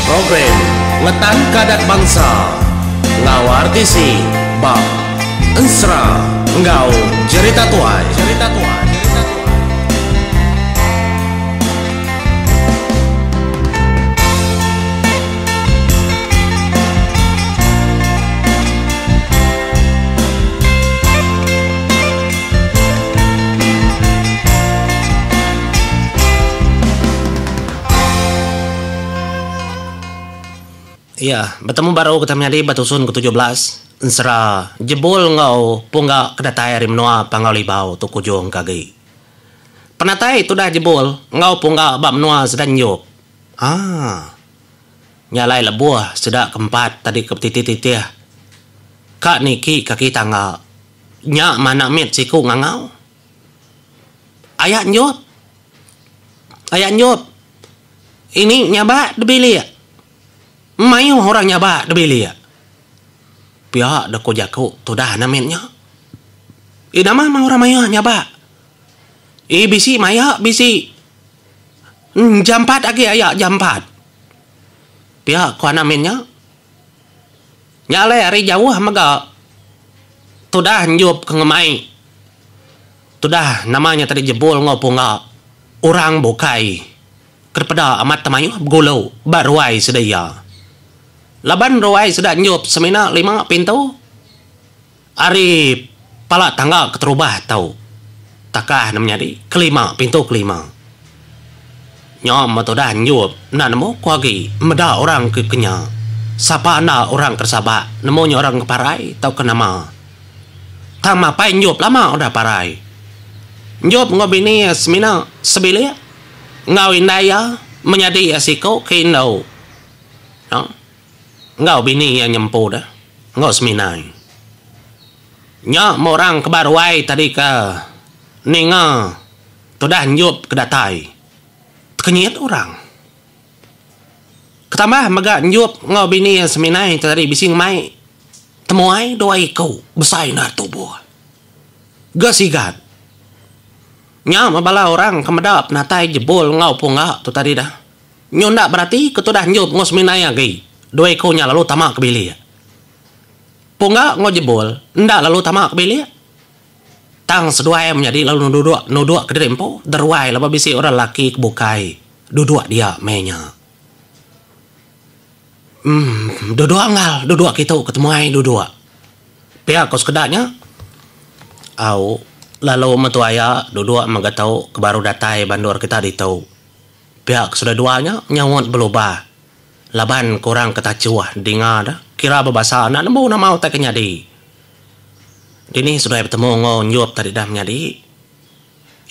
Program Ngetanka Adat Bansa enggau RTC ba Ensera enggau Jerita Tuai. Jerita Tuai. Iya, betemu baru kita menyadi ba tusun ke 17 ensera Jebul enggau Pungga ke datai ari menua Panggau Libau tu ke ujung ke agi. Penatai tudah Jebul enggau Pungga ba menua sida Enjop. Haa. Nya alai lebuh sida ke empat tadi ke betitih-titih ka niki kaki tangga nya meh anak mit siku ngangau. Aya Enjop. Aya Enjop. Ini nyabak dibilik. Mayuh orang nyabak dibilik. Pia deh ku jaku tudah anak mit nya. Ih nama meh orang mayuh nyabak. Ih bisi maya bisi. Jampat agi aya jampat. Pia ku anak mit nya. Nya alai ari jauh mega tudah enjup ke ngemai tudah nama nya tadi jebul enggau pungga orang bukai ke dipeda amat temayuh begulu ba ruai sida iya. Laban ruai sida enjup semina lima pintu ari pala tangga keterubah tau takah ne menyadi kelima pintu kelima. Nya meh tudah enjup enda nemu ku agi meda orang ke kenya. Sapa enda orang ke sabak nemu nya orang ke parai tauka nama. Tang mapai enjup lama udah parai. Enjup enggau bini iya semina sebilik enggau indai iya menyadi iya siku ke indu. Enggau bini iya nyempu deh enggau seminai. Nya meh orang ke ba ruai tadi ke ninga tudah enjup ke datai. Tekenyit orang. Ketambah mega enjup enggau bini iya seminai tadi bisi ngemai temuai dua iku besai endar tubuh. Ga sigat. Nya meh bala orang ke meda penatai jebul enggau pungga tu tadi dah. Nyu enda berati ke tudah Enjup enggau Seminai agi, dua iku nya lalu tama ke bilik. Pungga enggau Jebul enda lalu tama ke bilik. Tang seduai menyadi lalu nuduk nuduk kediri empu deruai laban bisi orang lelaki ke bukai duduk dia meh nya. Emm duduk enggau duduk kitu ke temuai duduk. Pia ko sekeda nya. Au lalu mentua iya duduk mega tu ke baru datai ba endur kita ditu. Pia ke sudah dua nya nyaut belubah laban ke orang ke tachuh dinga da kira bebasa enda nemu nama utai ke nyadi. Dini seduai betemu enggau Enjup tadi dah menyadi.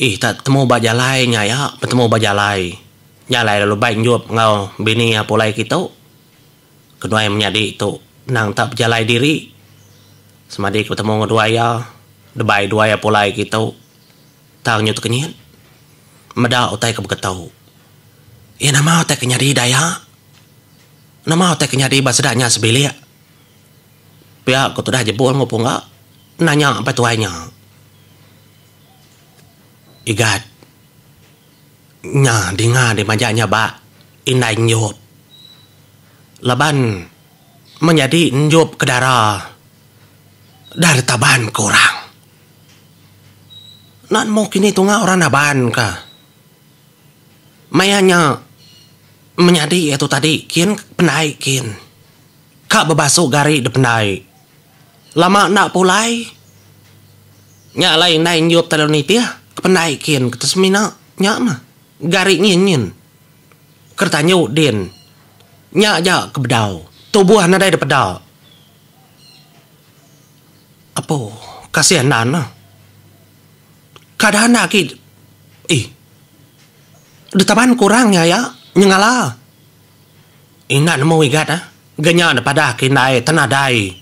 Ih tak betemu ba jalai nya iya betemu ba jalai. Nya alai lalu bai Enjup enggau bini iya pulai kitu. Keduai menyadi tu endang tak bejalai diri. Semadi ke betemu enggau duai iya debai duai iya pulai kitu. Tang nyu tekenyit meda utai ke beketu. Iya nama utai ke nyadi daya? Nama utai ke nyadi ba sida nya sebilik? Pia ku tudah jebul enggau pungga nanya apai tuai nya. Igat nya dinga di majak nya ba indai enjup. Laban menyadi enjup ke dara dah ditaban ke orang. Enda nemu kini tunga orang naban ka. Maya nya menyadi iya tu tadi kin pendai kin. Ka bebasu gari da pendai. Lama enda pulai. Nya alai indai enjup telalu nitih ke pendai kin ke semina nya mah gari nyin nyin. Ke tanyu din. Nya aja ke bedau. Tubuh nadai da peda. Apo kasih enda ne. Kada enda agi ih ditaban kurang nya aya nyengala. Enda nemu igat ah ga nya ne padah ke indai tenadai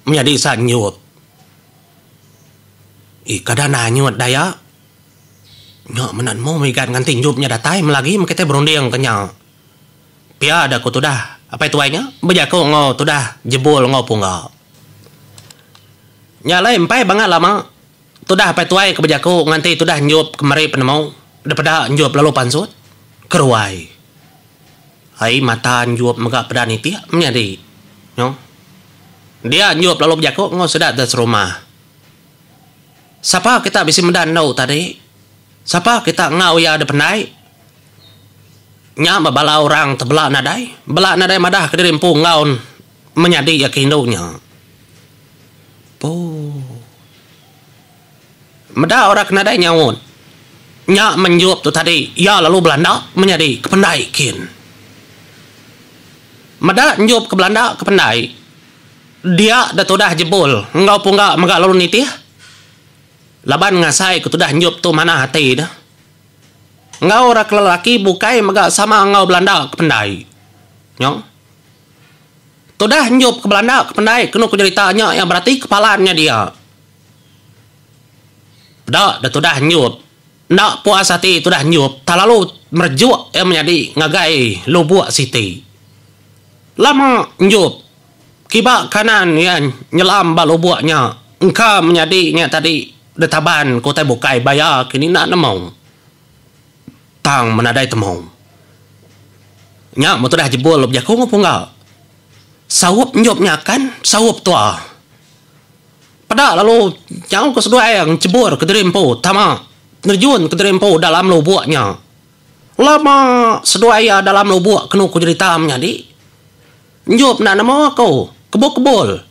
menyadi sa nyut. Ih kada enda anyut daya. Nya menda nemu igat nganti nyup nya datai melagi meh kitai berunding ke nya. Pia da ku tudah apai tuai nya bejaku enggau tudah jebul enggau pungga. Nya alai empai bangat lama tudah apai tuai ke bejaku nganti tudah enjup ke meri penemu depeda enjup lalu pansut ke ruai. Ai mata Enjup mega peda nitik menyadi. Nyo. Dia Enjup lalu bejaku enggau sida da serumah. Sapa kita bisi meda endu tadi? Sapa kita enggau iya da pendai? Nya ba bala orang tebela nadai. Bela nadai madah kediri empu enggau menyadi iya ke indu nya. Poo. Meda orang ke nadai nyaut nya menjup tu tadi iya lalu belanda menyadi ke pendai kin. Meda enjup ke belanda ke pendai dia da tudah jebul enggau pungga mega lalu nitih laban ngasai ke tudah enjup tu manah ati ne. Enggau orang ke lelaki bukai mega sama enggau belanda ke pendai. Nyo. Tudah enjup ke belanda ke pendai kenu ku jerita nya iya berati ke palan nya dia. Peda da tudah nyup. Enda puas ati tudah nyup tak lalu merejuk iya menyadi ngagai lubuk siti. Lama nyup kiba kanan iya nyelam ba lubuk nya engka menyadi nya tadi ditaban ke utai bukai baya kini enda nemu. Tang menadai temu. Nya meh tudah jebul bejaku enggau pungga. Saup nyup nya kan saup tua. Peda lalu nyau ke seduai iya ngechebur kediri empu tama nerjun kediri empu dalam lubuk nya. Lama seduai iya dalam lubuk kenu ku jerita menyadi. Enjup enda nemu aku kebul-kebul.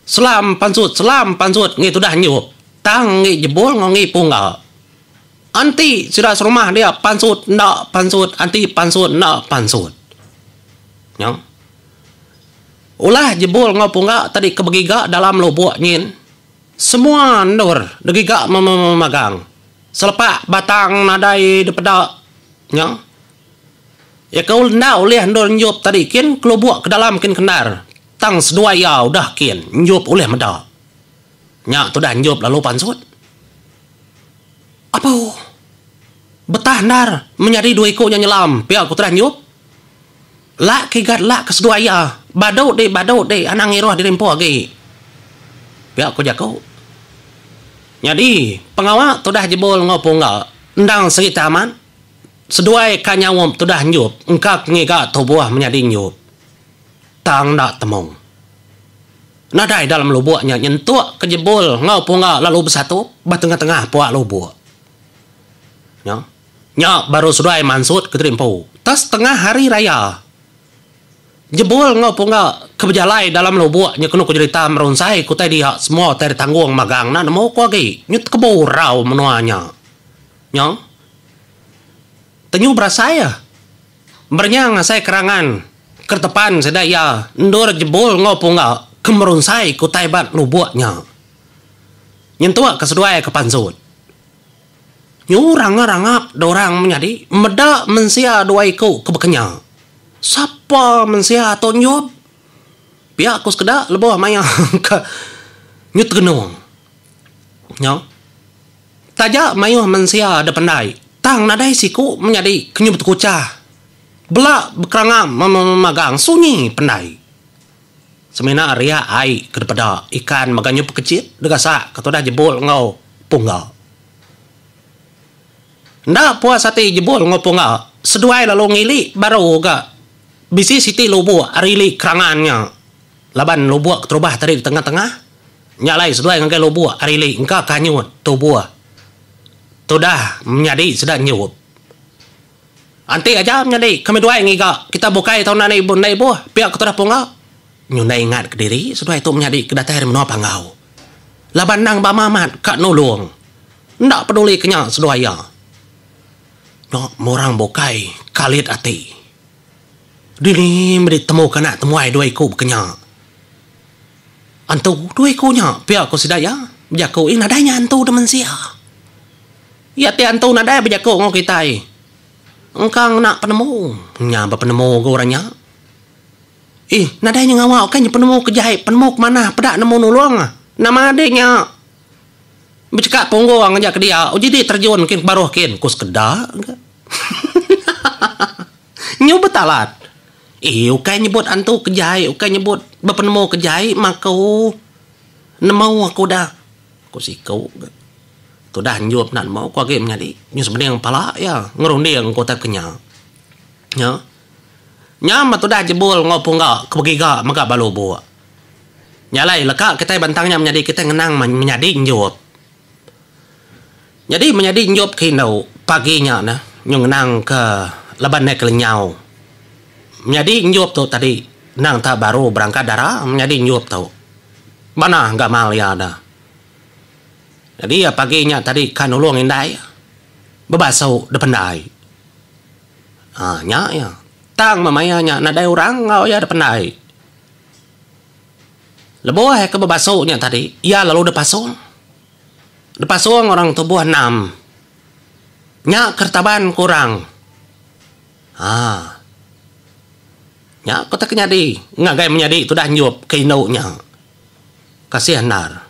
Selam pansut selam pansut ngi tudah enjup tang ngi jebul enggau ngi pungga. Anti sida serumah dia pansut enda pansut anti pansut enda pansut. Nya. Ulah jebul enggau pungga tadi ke begiga dalam lubuk nyin. Semua endur degiga memagang. Selepak batang nadai dipeda nya. Iya ke enda ulih endur njup tadi kin ke lubuk ke dalam kin kendar. Tang seduai iya udah kin njup ulih meda. Nya tudah njup lalu pansut. Apu. Betah endar menyadi dua iku nya nyelam pia ku tudah njup. Lak ke igat lak ke seduai iya. Badu di badu di anang ngiruh diri empu agi. Pia ku jaku. Nyadi pengawa tudah jebul enggau pungga endang serita amat. Seduai ka nyaup tudah enjup engka ke ngiga tubuh menyadi enjup. Tang enda temu. Nadai dalam lubuk nya nyentuk ke jebul enggau pungga lalu besatu ba tengah-tengah puak lubuk. Nya. Nya baru seduai mansut ke diri empu. Tang setengah hari raya. Jebul enggau pungga ke bejalai dalam lubuk nya kenu ku jerita merunsai ke utai dia semua utai ditanggung magang enda nemu ku agi. Nyu tekebu rau menua nya. Nya. Tenyu berasai ah. Berenyang asai kerangan keretepan sida iya endur jebul enggau pungga ke merunsai ke utai ba lubuk nya. Nyentuk ke seduai ke pansut. Nyu rangap-rangap da orang menyadi meda mensia dua iku ke bekenya. Sapa mensia tu nyup? Pia ku sekeda lebuh maya ke nyu tegenung. Nya. Taja mayuh mensia da pendai tang nadai siku menyadi ke nyu betekuchah. Bela bekerangap memagang sunyi pendai. Semina riak ai ke dipeda ikan mega nyu pekechit degasak ke tudah jebul enggau pungga. Enda puas ati jebul enggau pungga, seduai lalu ngili baru ga bisi siti lubuk ari ili kerangan nya. Laban lubuk keterubah tadi ditengah-tengah, nya alai seduai ngagai lubuk ari ili engka ke anyut tubuh tudah menyadi sida nyup. Anti aja menyadi kami duai ngiga kita bukai tau enda enda ibuh pia ke tudah pungga. Nyundai ingat kediri seduai tu menyadi ke datai ari menua Panggau. Laban endang bama amat ka nulung. Enda peduli ke nya seduai iya. Nya meh orang bukai kalit ati. Dini meh ditemu ke anak temuai dua iku baka nya. Antu dua iku nya pia ku sida iya bejaku ih nadai nya antu da mensia. Iya ti antu nadai bejaku enggau kitai. Engka ngena penemu. Nya bepenemu ga orang nya. Ih nadai nya ngawa ukai nya penemu ke jai penemu ke manah peda nemu nulung. Nama deh nya. Bechekak punggung aja ke dia uji di terjun kin ke baruh kin ku sekeda ga. Nyu betalat. Ih ukai nyebut antu ke jai ukai nyebut bepenemu ke jai maku. Nemu aku dah. Ku siku ga. Tudah enjup enda nemu ku agi menyadi. Nyu sebening pala iya ngerunding ku utai ke nya. Nya. Nya meh tudah jebul enggau pungga ke begiga mega ba lubuk. Nya alai leka kitai bantang nya menyadi kitai ngenang menyadi enjup. Nyadi menyadi enjup ke indu pagi nya neh nyu ngenang ke laban ne ke lenyau. Menyadi enjup tu tadi endang tak baru berangkat dara menyadi enjup tu. Manah gamal iya da. Nyadi iya pagi nya tadi ka nulung indai bebasu dependai. Haa nya iya. Tang meh maya nya nadai orang enggau iya dependai. Lebuh iya ke bebasu nya tadi, iya lalu dipasung. Dipasung orang tubuh enam. Nya keretaban ku orang. Haa. Nya ku tai ke nyadi ngagai menyadi tudah enjup ke indu nya. Kasih endar.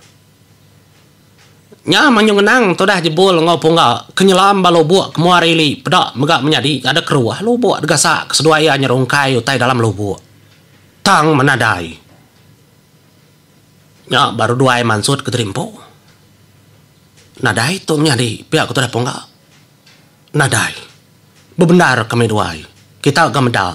Nya manyuh ngenang tudah jebul enggau pungga ke nyelam ba lubuk ke mua rili peda mega menyadi ada keruh lubuk degasak ke seduai iya nyerungkai utai dalam lubuk. Tang menadai. Nya baru duai mansut ke diri empu. Nadai tu menyadi pia ke tudah pungga. Nadai. Bebendar kami duai. Kita ga meda.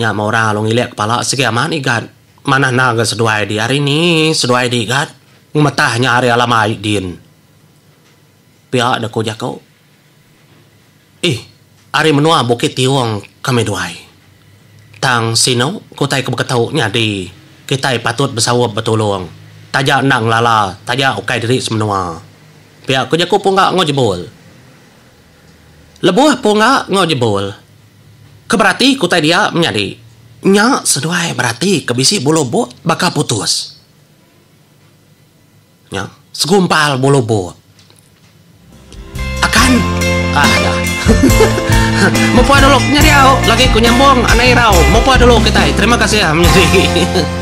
Nya meh orang lalu ngilik kepala sigi amat igat. Manah enda ga seduai di hari ni seduai di igat ngemetah nya ari alam ai din. Pia deh ku jaku. Ih ari menua Bukit Tiong kami duai. Tang sinu ku utai ke beketu nyadi kitai patut besaup betulung taja enda ngelala taja ukai diri semenua. Pia ku jaku Pungga enggau Jebul. Lebuh Pungga enggau Jebul ke berati ke utai dia menyadi nya seduai berati ke bisi bulu buk baka putus. Nya segumpal bulu buk. Akan ah dah. Mepuah dulu menyadi au lagi ku nyambung anai irau mepuah dulu kitai terima kasih menyadi.